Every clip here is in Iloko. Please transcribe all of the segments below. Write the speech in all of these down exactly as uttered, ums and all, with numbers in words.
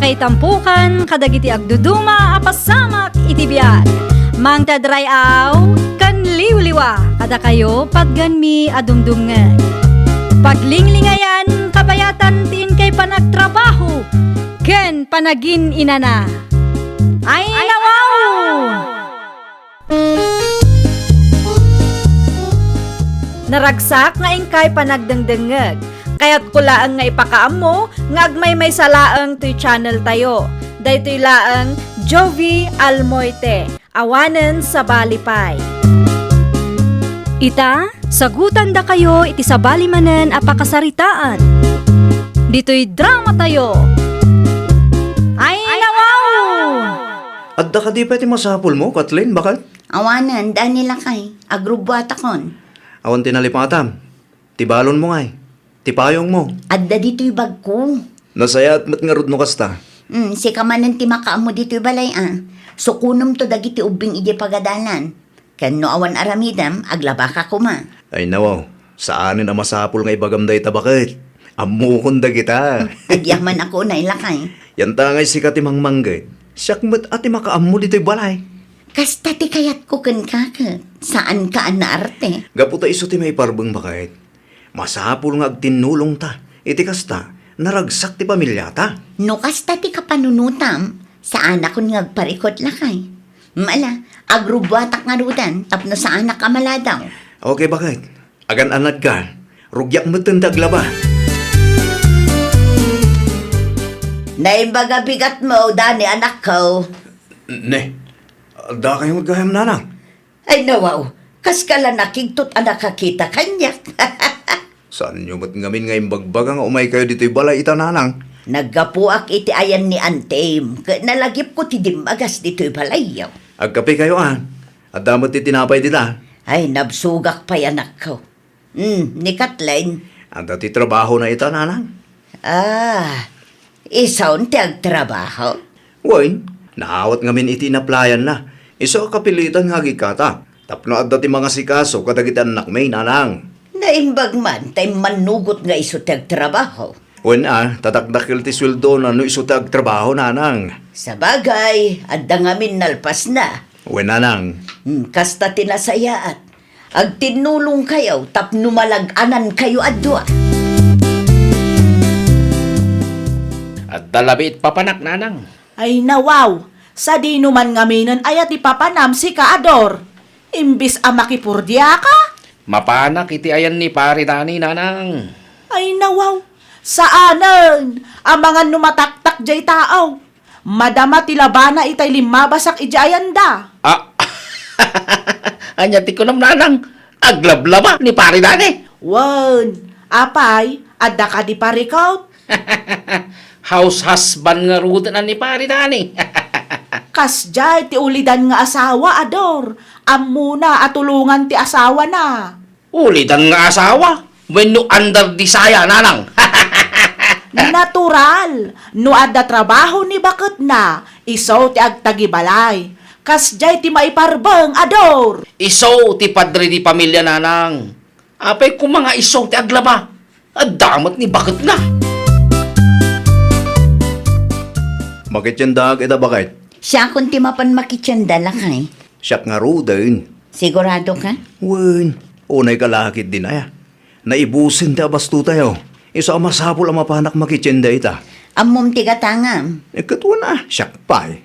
Itampukan kadagiti agduduma a pasamak iti biag. Mangted ray-aw ken liwliwa kadakayo patgenmi a dumdumngeg. Paglinglingayan kabayatan ti inkay panagtrabaho ken panagin-inana. Ay, nawaw! Naragsak nga inkay panagdengdengngeg. Kayatko laeng nga ipakaammo nga agmaymaysa laeng toy channel tayo. Daytoy laeng Jovie Almoite, awanen sabali pay. Ita, sagutandakayo iti sabali manen a pakasaritaan. Ditoy drama tayo. Ay, nawaw! Adda kadi pay ti masapulmo, Kathleen, baket? Awanen, Dani lakay, agrubbuatakon. Awan ti nalipatam. Ti balonmo ngay, ti payongmo. Adda ditoy bagko. Nasayaat met ngarud no kasta. Hmm, sika manen ti makaammo ditoy balay a. Sukonemto dagiti ubbing idiay pagadalan. Ken no awan aramidem, aglabaka koma. Ay nawaw, saanen a masapul nga ibagam dayta baket. Ammokon dagita. Agyamanak unay lakay. Yanta ngay sika ti mangmangged. Siak met a ti makaammo ditoy balay. Kasta ti kayatko kenka ket, saanka a naarte. Gapu ta isu ti maiparbeng baket. Masapul nga agtinnulongta. Iti kasta, naragsak ti pamiliata. No kasta ti kapanunotam, saanakon nga agparikut lakay. Mala, agrubbuatak ngaruden tapno saanak a maladaw. Okay, baket. Agan-anadka, rugiak metten ti aglaba. Naimbag a bigatmo, Dani, anakko. Ne, adda kayo met gayam, nanang? Ay, nawaw, kaska la nakigtot a nakakita kaniak. Saanyo met ngamin nga imbagbaga nga umaykayo ditoy balay ita, nanang? Naggapuak iti ayan ni Antem, ket nalagipko ti dimmagas ditoy balayyo. Agkapekayo a. Adda met ti tinapay dita. Ay, nabsogak pay, anakko. Hmm, ni Kathleen? Adda ti trabahona ita, nanang. Ah, isun ti agtrabaho? Wen, naawat ngamin iti inaplayanna. Isu a kapilitan nga agikkatak. Tapno adda ti mangasikaso kadagiti annakmi, nanang. Naimbag man ta immannugot nga isu ti agtrabaho. Wen a, ta dakdakkel ti sueldona no isu ti agtrabaho, nanang. Sabagay, adda ngamin nalpasna. Wen, nanang. Hmm, kasta ti nasayaat. Agtinnulongkayo tapno malag-anankayo a dua. Adda labi it papanak, nanang. Ay, nawaw, sadino man ngaminen aya ti papanam, sika a Dor? Imbis a makipurdiaka? Mapanak iti ayan ni Pare Dani, nanang. Ay, nawaw, saanen, amangan no mataktak jay tao. Madama ti labana itay limmabasak idiay ayanda. Ah, ania ti kunam, nanang? Aglablaba ni Pare Dani? Wen, apay, adda kadi parikut? House husband ngaruden a ni Pare Dani. Kasdiay ti ulidan nga asawa, a Dor. Ammona a tulongan ti asawana. Ulidan nga asawa? Wenno under the saya, nanang? Natural, no adda trabaho ni baketna, isu ti agtagibalay. Kasdiay ti maiparbeng, a Dor. Isu ti padre di pamilia, nanang. Apay koma nga isu ti aglaba? Adda met ni baketna. Makitiendaak ita, baket. Siakon ti mapan makitienda, lakay. Siak ngaruden. Sigurado ka? Wen, unay ka la ketdin aya. Naibusen ti abastotayo. Isu a masapul a mapanak makitienda ita. Ammom ti gatangam? Eh, ket wen a, siak pay.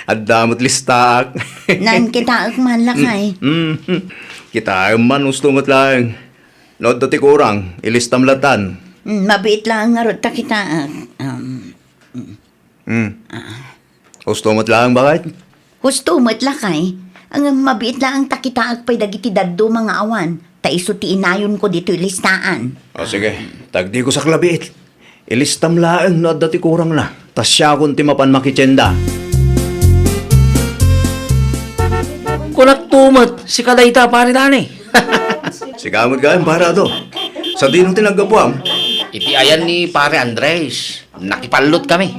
Adda met listaak. Naan kitaek man, lakay. Mm, mm. Kitaem man, husto met laeng. No adda ti kurang, ilistam lattan. Mm, mabiit laeng ngarud ta kitaek. Um, mm. Mm. Ah. Husto met laeng, baket? Husto met, lakay. Ngem mabiit laeng ta kitaek pay dagiti dadduma nga awan, ta isu ti inayonko ditoy listaan. O, sige. Tagdiko sa labiit. Ilistam laeng no adda ti kurangna, ta siakon ti mapan makitienda. Kunakto met, sika dayta, Pare Dani. Sika met gayam, Pare Ado. Sadino ti naggapuam? Iti ayan ni Pare Andres. Nakipallot kami.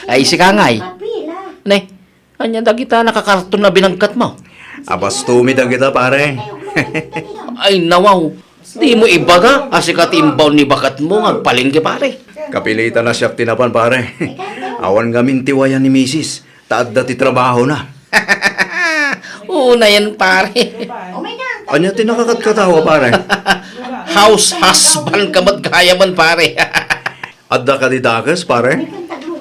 Ay, sika ngay. Ne, ania dagita nakakarton a binagkat mo? Abastomi dagita, pare. Ay, nawaw. Dimo ibaga a sika ti imbaon ni baketmo nga agpalengke, pare. Kapilitan a siak ti napan, pare. Awan ngamin ti wayan ni misis, ta adda ti trabahona. Unayen, pare. Ania ti nakakatkatawa, pare? House husband ka met gayamen, pare. Adda kadi dakes, pare?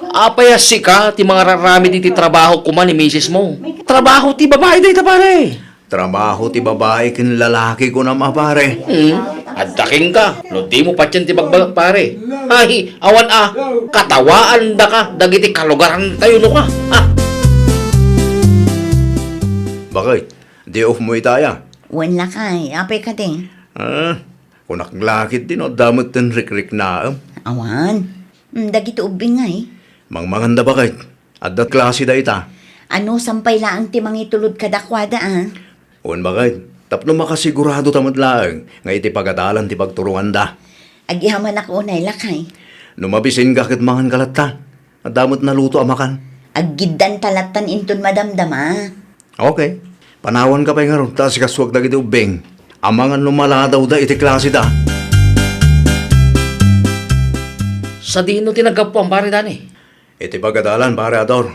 Apay a sika ti mangararamid iti trabaho koma ni misismo? Trabaho ti babai dayta, pare. Trabaho ti babai ken lalaki, kunam a, pare. Hmm, adda kenka, no dimo patien ti bagbagak, pare. Ay, awan a, katawaandaka dagiti kalugarantayo no ka. Ah. Bakit? Day off mo ita aya? Wen lakay, apay kadi? Ah, kunak lakay ti no adda met ten rikriknaem. Awan. Hmm, dagiti ubbing ngay? Mangmanganda, bakit? Adda klase dayta. Anusan pay laeng ti mangitulod kadakuada, a? Wen, bakit? Tapno makasigurado ta met laeng nga iti pagadalan ti pagturonganda. Agyamanak unay, lakay. No mabisinka ket manganka latta. Adda met naluto a makan. Aggiddanta lattan inton madamdama. Okay. Panawanka pay ngarud ta asikasuak dagiti ubbing. Amangan no maladawda iti klaseda. Sadino ti naggapuam, pare Dani? Iti pagadalan, pare Ador.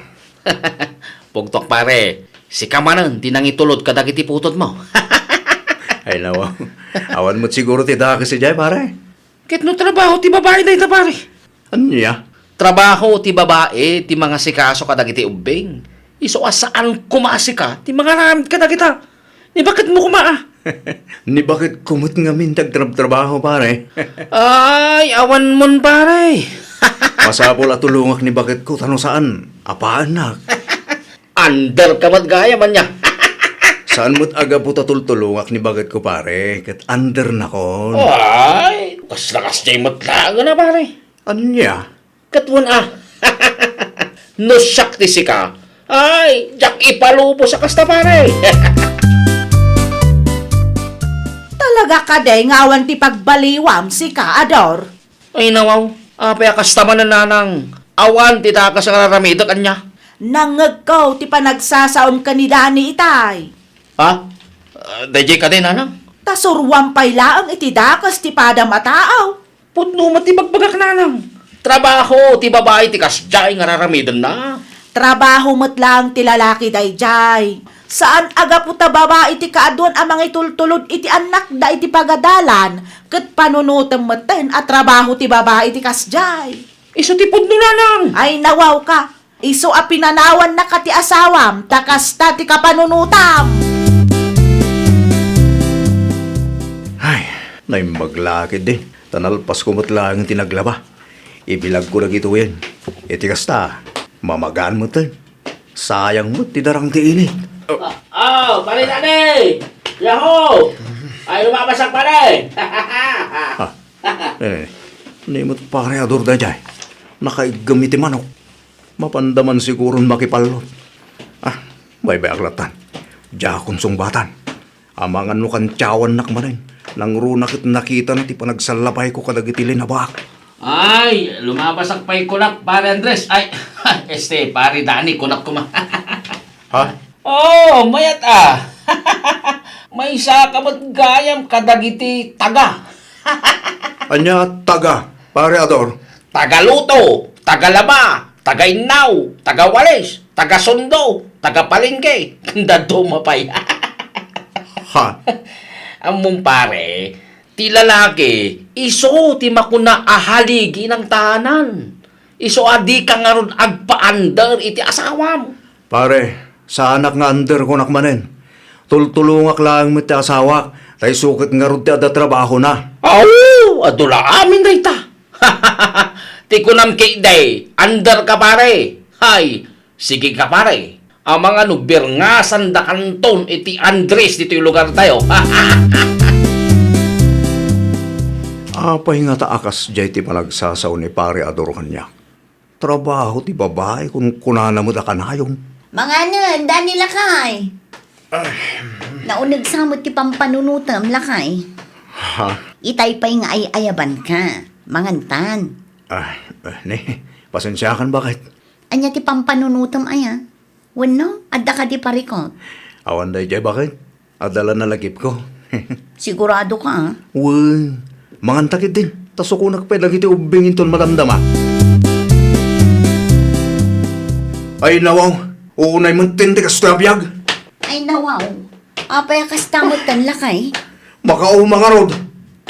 Pugtok, pare. Sika manen ti nangitulod kadagiti putodmo. Ay, nawaw. Awan met siguro ti dakes idiay, pare. Ket no trabaho ti babai dayta, pare? Ania? Trabaho ti babai ti mangasikaso kadagiti ubbing. Isu a saan koma a sika ti mangaramid kadagita. Ni baketmo koma, a? Ni baketko met ngamin ti agtrabtrabaho, pare. Ay, awanmon, pare. Masapul a tulongak ni baketko ta no saan, apaannak. Under ka met gayam ania. Saan met a gapu ta tultulongak ni baketko, pare, ket undernakon. Ay, kasla kasdiay met laengen a, pare. Ania? Ket wen a. No siak ti sika, ay, diak ipalubos a kasta, pare. Talaga kadi nga awan ti pagbaliwam, sika, Ador? Ay, nawaw, apay a kasta manen, nanang? Awan ti dakes nga raramidek, ania? Nangngegko ti panagsasaom ken ni Dani itay. Ha? Ah, daydiay kadi, nanang? Ta suroam pay laeng iti dakes ti padam a tao. Pudno met ti bagbagak, nanang. Trabaho ti babai ti kasdiay nga raramidenna. Trabaho met laeng ti lalaki daydiay. Saan a gapu ta babai ti kaaduan a mangitultulod iti annakda iti pagadalan, ket panunotem metten a trabaho ti babai ti kasdiay. Isu ti pudno, nanang. Ay, nawawka. Isu a pinanawannaka ti asawam, ta kasta ti kapanunotam. Ay, naimbag la ketdi, ta nalpasko met laeng ti naglaba. Ibilagko dagitoyen. Iti kasta, mamagaan met. Sayang met ti darang ti init. Oh, pare Dani! Yahoo! Ay, lumabasak, pare! Ah, eh, ni met pare Ador daydiay. Nakaiggem iti manok. Mapanda man siguron makipallot. Ah, baybay-ak lattan. Diakon sungbatan. Amangan no kantiawannak manen. Nangruna ket nakitana ti panagsallapayko kadagiti linabaak. Ay, lumabasak pay kunak, Pare Andres. Ay, este, Pare Dani, kunak koma. Ha? Oh, mayat a. Maysa ka met gayam kadagiti taga. Ania taga, Pare Ador? Tagaluto, tagalaba, tagainnaw, tagawalis, tagasundo, tagapalengke, ken dadduma pay. Ha? Ammom, pare, ti lalaki, isu ti makuna a haligi nangtanan. Isu a dika ngarud agpa-under iti asawam. Pare, saanak nga under kunak manen. Tultulongak laeng met ti asawak, ta isu ket ngarud ti adda trabahona. Aw, adu la amin dayta. Ti kunam ketdi, under ka, pare. Hay, sige ka, pare. Amangan no birngasandakanton iti Andres ditoy lugartayo. Apay ngata a kasdiay ti panagsasao ni Pare Ador kaniak? Trabaho ti babai, kunkunana met a kanayon. Manganen, Dani lakay. Nauneg sa met ti pampanunotem, lakay. Ha? Itay pay nga ay-ayabanka. Mangantan. Ah, eh, ne, pasensiakan, bakit? Ania ti pampanunotem aya? Wenno, adda kadi parikot? Awan daydiay, bakit? Adda la nalagipko. Sigurado ka, ah? Wen, manganta ketdin. Ta sukonak pay dagiti ubbing inton madamdama. Ay, nawaw. Unay met ti kasta a biag. Ay, nawaw. Apay a kasta met tan lakay? Makauma ngarud.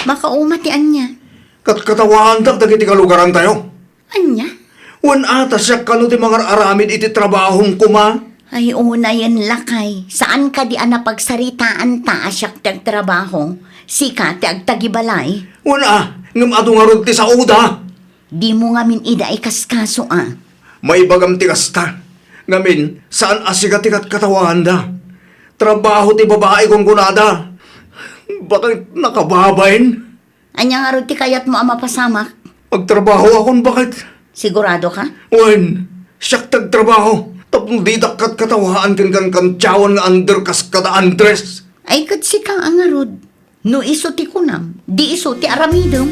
Makauma ti ania? Katkatawaandak dagiti kalugarantayo. Ania? Wen a, ta siak kano ti mangar-aramid iti trabahom koma? Ay, unayen lakay. Saan kadi a napagsaritaanta a siak ti agtrabaho, sika ti agtagibalay? Wen a, ngem adu ngarud ti saoda. Dimo ngamin ida ikaskaso a. Maibagam ti kasta. Ngamin, saan a sika ti katkatawaanda. Trabaho ti babai, kunkunada. Bakit nakababain? Ania ngarud ti kayatmo a mapasamak? Agtrabahoakon, baket. Sigurado ka? Wen, siak ti agtrabaho. Tapno didak katkatawaan ken kankantsawan nga under kas kada Andres. Ay, ket sika a ngarud. No isu ti kunam, di isu ti aramidem.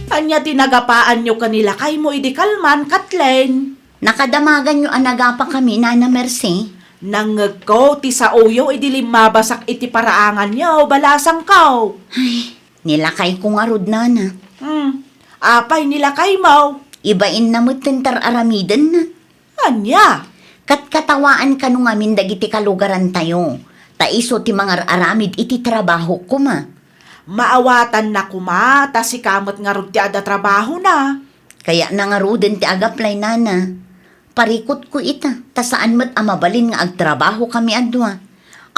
Ania ti nagapaanyo ken ni lakaymo idi kalman, Kathleen? Nakadamaganyo a nagapakami, Nana Mercy? Nangngegko ti saoyo idi limmabasak iti paraanganyo, balasangko. Ay, ni lakayko ngarud, Nana. Hmm, apay ni lakaymo? Ibainna met ti ar-aramidenna. Ania? Katkatawaan kano ngamin dagiti kalugarantayo, ta isu ti mangar-aramid iti trabaho koma. Maawatanna koma, ta sika met ngarud ti adda trabahona. Kayatna ngaruden ti agaplay, Nana. Parikutko ita, ta saan met a mabalin nga agtrabahokami a dua.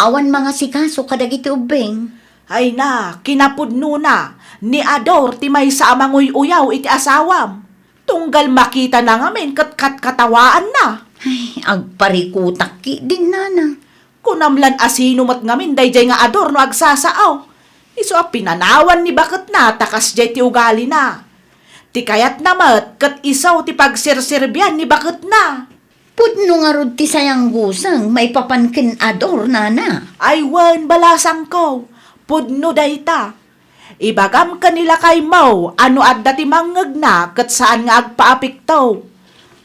Awan mangasikaso kadagiti ubbing. Ay na, kinapudnona, ni Ador ti maysa a manguy-uyaw iti asawam. Tunggal makitana ngamin ket katkatawaanna. Ay, agparikutak ketdin, Nana. Kunam lan a sino met ngamin daydiay nga Ador no agsasao. Isu a pinanawan ni baketna ta kasdiay ti ugalina. Ti kayatna met ket isu ti pagserserbian ni baketna. Pudno ngarud ti sayangguseng maipapan ken Ador, Nana. Ay wen, balasangko, pudno dayta. Ibagam ken ni lakaymo a no adda ti mangngegna ket saan nga agpaapekto.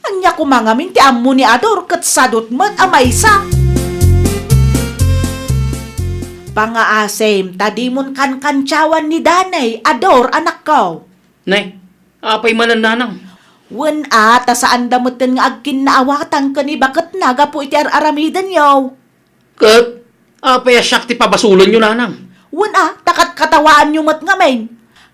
Ania koma ngamin ti ammo ni Ador ket sadut met a maysa? Pangngaasim ta dimon kankantsawan ni Danay, Ador, anakko. Ne, apay manen, Nanang? Wen a, ta saanda metten nga agkinnaawatan ken ni baketna gapu iti ar-aramidenyo. Ket apay a siak ti pabasolenyo, Nanang? Wen a, ta katkatawaanyo met ngamin.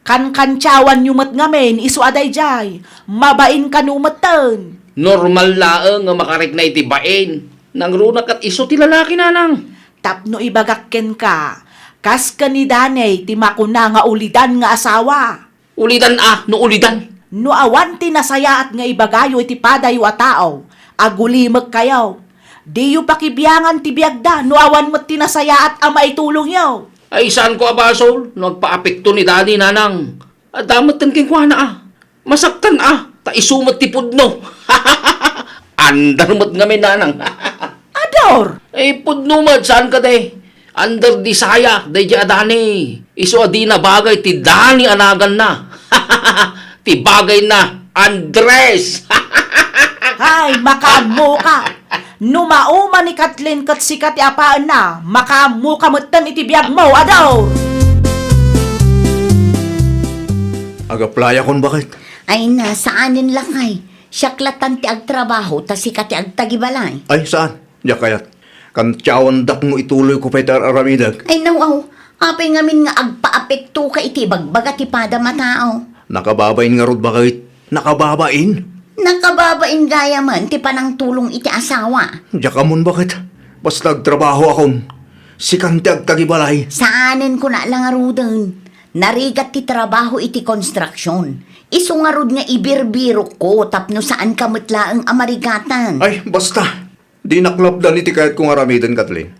Kankantsawanyo met ngamin, isu a daydiay. Mabain kano metten. Normal laeng nga makarikna iti bain. Nangruna ket isu ti lalaki, Nanang. Tapno ibagak kenka, kas ken ni Danay ti makuna nga ulidan nga asawa. Ulidan a, no ulidan. No awan ti nasayaat nga ibagayo iti padayyo a tao, agulimekkayo. Diyo pakibiangan ti biagda no awan met ti nasayaat a maitulongyo. Ay, saanko a basol no agpaapekto ni Dani, Nanang. Adda met kenkuana a. Masaktan a, ta isu met ti pudno. Andar met ngamin, Nanang. Ador! Eh, pudno met, saan kadi? Under the saya, daydiay a Dani. Isu a dina bagay ti Dani a naganna. Ti bagayna, Andres. Hay, makaammoka. No mauma ni Kathleen ket sika ti apaenna, makaammoka metten iti biagmo, Ador. Agaplayakon, baket? Ay na, saanen lakay. Siak latan ti agtrabaho, ta sika ti agtagibalay. Ay, saan? Diak kayat. Kantiawandak no ituloyko pay ti ar-aramidek. Ay, naw, aw. Apay ngamin nga agpaapektoka iti ibagbaga ti padam a tao? Nakababain ngarud, baket? Nakababain? Nakababain gayamen ti panangtulong iti asawa. Diak ammon, baket? Basta agtrabahoakon. Sikan ti agtagibalay. Saanen kuna la ngaruden. Narigat ti trabaho iti konstruksion. Isu ngarud nga ibirbirokko tapno saanka met laeng a marigatan. Ay, basta. Dinak lapdan iti kayatko nga aramiden, Kathleen.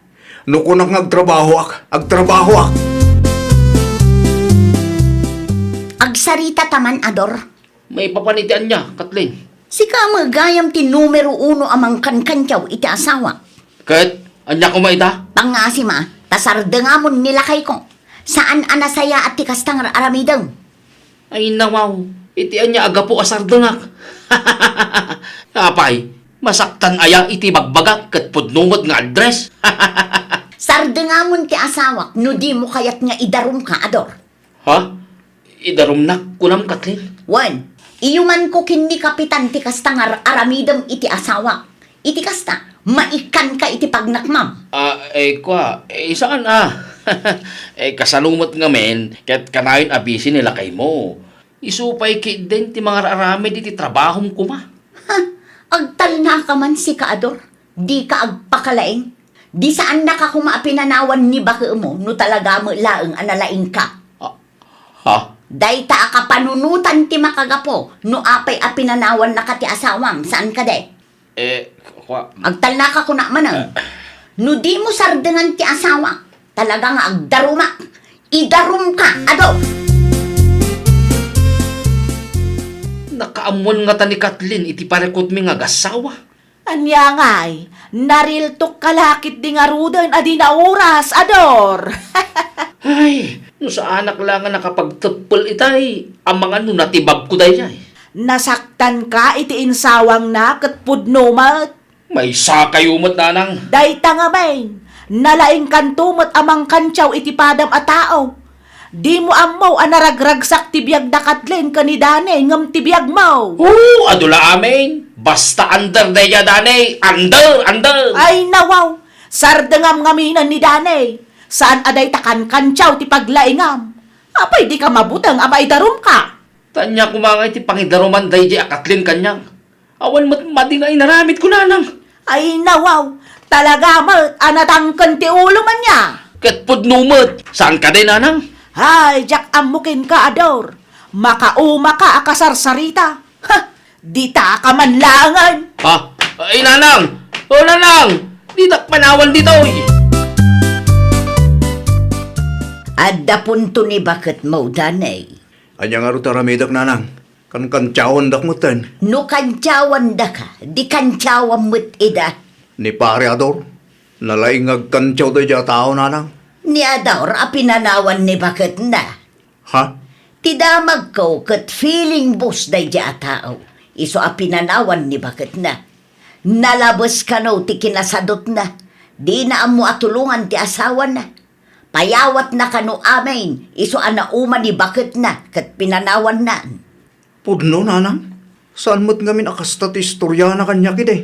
No kunak nga agtrabahoak, agtrabahoak! Agsarita ta man, Ador. Maipapan iti ania, Kathleen? Sika met gayam ti numero uno a mangkankantiaw iti asawa. Ket ania koma ita? Pangngaasim a, ta sardengamon ni lakayko. Saan a nasayaat ti kasta nga aramidem. Ay, nawaw, iti ania a gapu a sardengak? Apay, masaktan aya iti bagbagak ket pudno met nga Andres? Dengamon ti asawak no dimo kayat nga idarumka, Ador. Ha? Idarumnak, kunam, Kathleen? Wen, iyumanko ken ni Kapitan ti kasta nga ar-, aramidem iti asawak. Iti kasta, maikkanka iti pagnakmam. Ah, eh, kua, eh, saan a? Eh, kasano met ngamin, ket kanayon a busy ni lakaymo. Isu pay ketdin ti mangar-aramid iti trabahom koma. Ha? Agtalnaka man sika, Ador. Dika agpakalaing. Di saannaka koma a pinanawan ni bakemo no talaga met laeng a nalaingka. Ah, ha? Dayta a kapanunotan ti makagapu no apay a pinanawannaka ti asawam, saan kadi? Eh, kua- Agtalnaka kuna manen. No dimo sardengan ti asawa, talaga nga agdarumak. Idarumka, Ador! Nakaammoan ngata ni Kathleen iti parikutmi nga agassawa. Ania ngay, nariltukka la ketdi ngaruden a di naoras, Ador! Ay, no saanak la nga nakapagteppel itay, amangan no natibabko daydiay. Nasaktanka iti insawangna ket pudno met. Maysakayo met, nanang. Dayta ngamin, nalaingkanto met a mangkantiaw iti padam a tao. Dimo ammo a naragragsak ti biag da Kathleen ken ni Danny ngem ti biagmo. Oo, adu la amin. Basta under daydiay, Danny. Under, under. Ay, nawaw. Sardengam ngaminen ni Danny. Saan a dayta kankantiaw ti paglaingam. Apay dika mabuteng a maidarumka? Ania koma ngay ti pangidaruman daydiay a Kathleen kaniak? Awan met madi nga inaramidko, nanang. Ay, nawaw! Talaga met a natangken ti ulo man ya! Ket pudno met, saan kadi, nanang? Ay, diak ammo kenka, Ador. Makaumaka a kasarsarita. Ha! Ditaka man laengen! Ha? Ay, nanang! O, nanang! Ditak panawan ditoy! Adda punto ni baketmo, Danny. Ania ngarud ti aramidek, nanang? Kankantiawandak metten. No kantiawandaka, di kantiawam met ida. Ni Pare Ador, nalaing nga agkantiaw daydiay a tao, nanang. Ni Ador a pinanawan ni baketna. Ha? Ti damagko ket feeling boss daydiay a tao. Isu a pinanawan ni baketna. Nalabes kano ti kinasadutna. Dina ammo a tulongan ti asawana. Payawatna kano amin, isu a nauma ni baketna ket pinanawanna. Pudno, nanang. Saan met ngamin a kasta ti istoriana kaniak idi?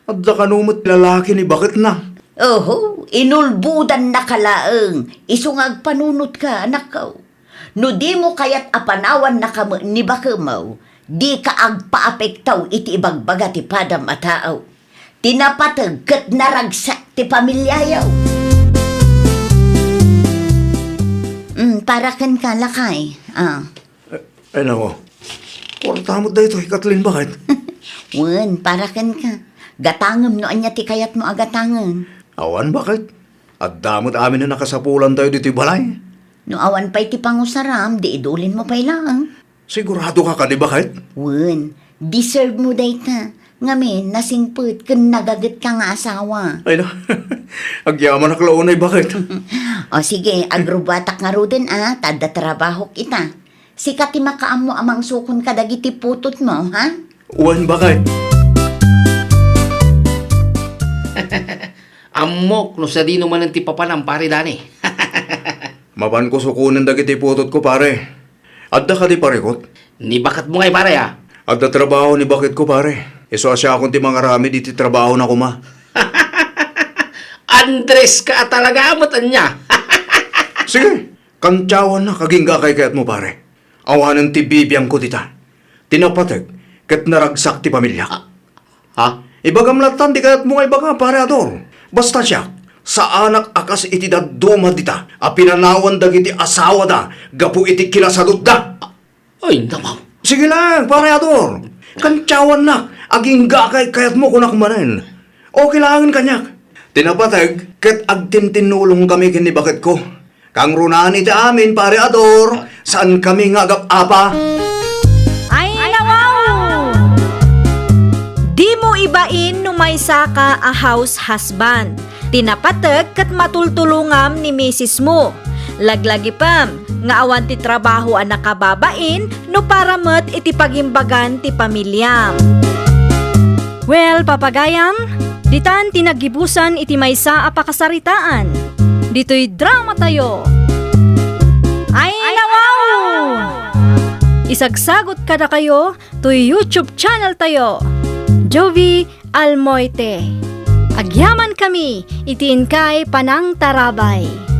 Adda kano met ti lalaki ni baketna? Oho, inulbodannaka laeng, isu nga agpanunotka, anakko. No dimo kayat a panawannaka met ni bakemo, dika agpaapekto iti ibagbaga ti padam a tao. Ti napateg ket naragsak ti pamiliayo. Mm, para kenka, lakay. Ah. Eh, ay, nako. Kuarta met daytoy, Kathleen, baket? Wen, para kenka. Gatangem no ania ti kayatmo a gatangen. Awan, baket? Adda met amin a nakasapulantayo ditoy balay. No awan pay ti pangusaram, di idulinmo pay laeng. Siguradoka kadi, baket? Wen, deserve mo dayta. Ngamin, nasingpet ken nagagetka nga asawa. Ay na, agyamanak la unay, baket? O sige, agrubatak ngaruden a, ta adda trabahok ita. Sika ti makaammo a mangsukon kadagiti putotmo, ha? Wen, baket. Ammok no sadino manen ti papanam, Pare Dani. Mapanko sukonen dagiti putotko, pare. Adda kadi parikut? Ni baketmo ngay, pare, a? Adda trabaho ni baketko, pare. Isu a siakon ti mangaramid iti trabahona koma. Andres ka a talaga met ania. Sige, kantiawannak agingga a kaykayatmo, pare. Awanen ti bibiangko dita. Ti napateg ket naragsak ti pamiliak. Ha? Ibagam lattan ti kayatmo nga ibaga, Pare Ador. Basta siak, saanak a kas iti dadduma dita a pinanawan dagiti asawada gapu iti kinasadutda. Ay, namaw. Sige lang, Pare Ador. Kantiawannak, agingga a kaykayatmo, kunak manen. Okay laengen kaniak. Ti napateg ket agtintinnulongkami ken ni baketko. Kangrunaan iti amin, Pare Ador, saankami nga agap-apa. Ay, nawaw! Dimo ibain no maysaka a house husband. Ti napateg ket matultulongam ni misismo. Laglagipem nga awan ti trabaho a nakababain no para met iti pagimbagan ti pamiliam. Well, papagayam, ditan ti naggibusan iti maysa a pakasaritaan. ditoy dramatayo. Ay, nawaw! Isagsagot kadakayo toy YouTube channeltayo, Jovie Almoite. Agyamankami iti inkay panangtarabay.